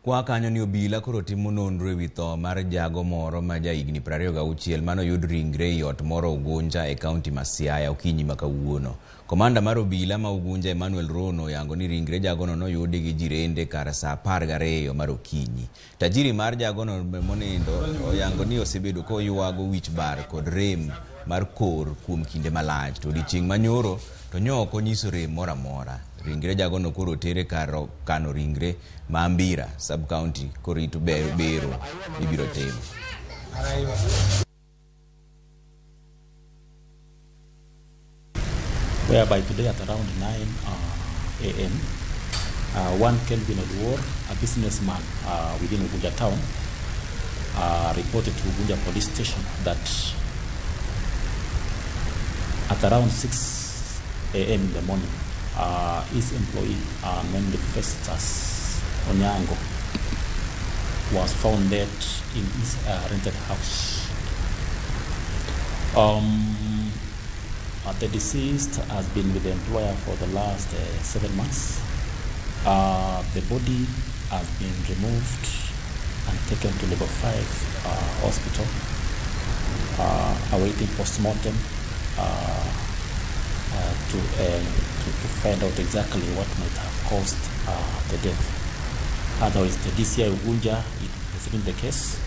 Kwa kanyo ni obila koro timo nonro ewi tho mar jago moro ma ja higni 26 manoyud ringre ei ot moro Ugunja e kaunti ma Siaya okinyi ma kawuono. Komanda mar obila ma Ugunja Emmanuel Rono oyango ni ringre jagono noyudi gi jirende kar saa 12 mar okinyi. Tajiri mar jagono monindo oyango ni osebedo koywago wich bar kod rem mar kor kuom kinde malach to odiechieng' manyoro to nyo ok onyiso rem moro amora. Ringre jagono koro otere kar kano ringre ma Ambira sub-county korito bero mibiro tim. Whereby today at around 9 a.m., one Kelvin Oduor, a businessman within Ugunja town, reported to Ugunja police station that at around 6 a.m. in the morning, his employee, named Festus Onyango, was found dead in his rented house. The deceased has been with the employer for the last 7 months. The body has been removed and taken to Level 5 hospital, awaiting postmortem to find out exactly what might have caused the death. Otherwise, the DCI Ugunja is investigating the case.